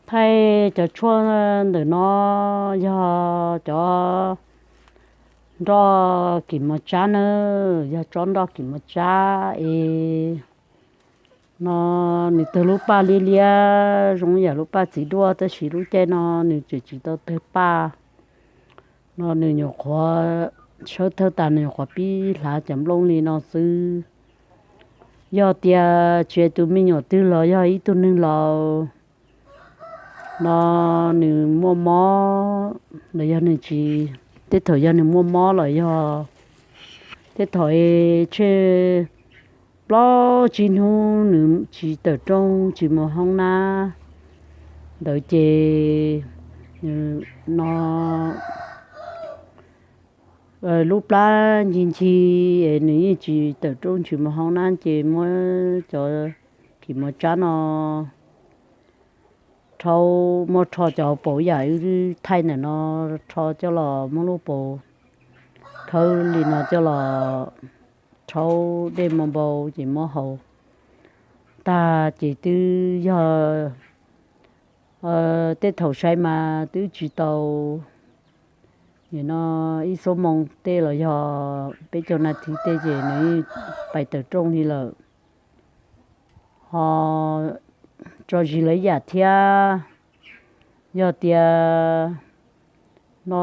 Thaij cov tshuaj ntawm no yog cov nroj kim mos tsab na, yog tsob nroj kim mos tsab es no nws tawg lub paj liab liab zoo yam lub paj txiv duaj, tab sis lub caij no nws tseem tsis tau tawg paj. No nws nyuam qhuav sawb thawj tas nws nyuam qhuav pib hlav cov nplooj li no xwb. Yog tias tsis hais tus me nyuam twg los yog ib tug neeg laus no nws muaj mob los yog nws tsis, tej thaum yog nws muaj mob los yog tej thaum tshe plaub tsib hnub nws tsis tawm rooj tsis mus hoob nab ntawd ces no lub plab ncig ncig es nws yeej tsis tawm rooj tsis mus hoob nab ces muab cov kim mos tsab no rhaub, muab rho cov hauv paus yam wb thaij ntawm no, rho coj los muab lub paus khawb li no coj los rhaub dej npau npau ces muab haus tag ces twb yog tej thaum saib mas twb tsis tau nim no ib xuab moos tej los yog peb caug nas this tej ces nws pais tawm rooj li lawm. Ho tso zis lawv yam thiab, yog tias no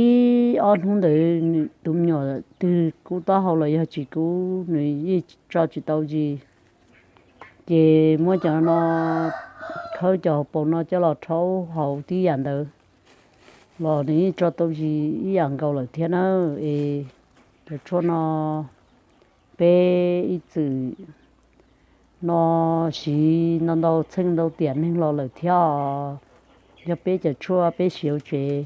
ib ob hnub ntawd tus me nyuam twg kub taub hau los yog tsis kub nws yeej tso tsis tau zis, ces muab cov no khawb cov hauv paus no coj los rhaub haus tib yam ntawd los nws yeej tso tau zis ib yam nkaus lawm thiab na. Es cov tshuaj no peb ib txwm no siv ntau ntau txheej ntau tiam neeg los lawm thiab os. Yog peb cov tshuaj peb siv hauv tsev,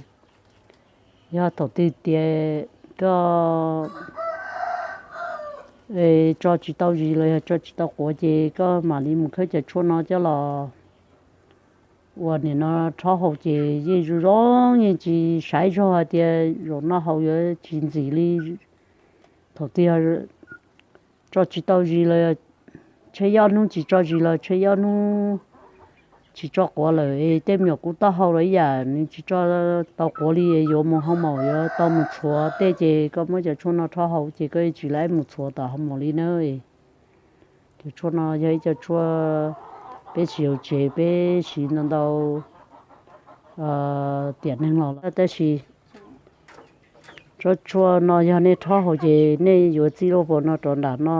yog thaum twg tias koj tso tsis tau zis los yog tso tsis tau quav ces koj mam li mus khawb cov tshuaj no coj los ua nim no rhaub haus ces yeej zoo zoo, yeej tsis saib zog hais tias zaum no haus yuav tsis ntxim li. Thaum twg tso tsis tau zis los, tsheej ob hnub tsis tso zis los tsheej ob hnub tsis tso quav lawm es tej me nyuam kub taub hau los ib yam nws tsis tso tau quav li, yuav mus hoo maum yuav tau mus txhuav tej ces koj muab cov tshuaj no rhaub haus ces koj yeej tsis laib mus txhuav tom hoo maum li na. Cov tshuaj no yog ib co tshuaj peb siv hauv tsev, peb siv ntau ntau tiam neeg los lawm, tab sis tsob tshuaj no yog nej rhaub haus ces nej yuav txij lub paus no rau nram no,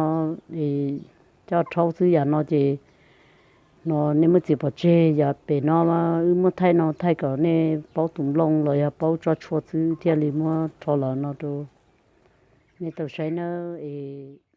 coj rhaub xwb yam no ces no nej muab txiav pov tseg. Yam pem no wb muab thaij no thaij kom nej paub tus nplooj los yog paub tsob tshuaj xwb thiaj li muab rho los no rau nej tau saib nawb es.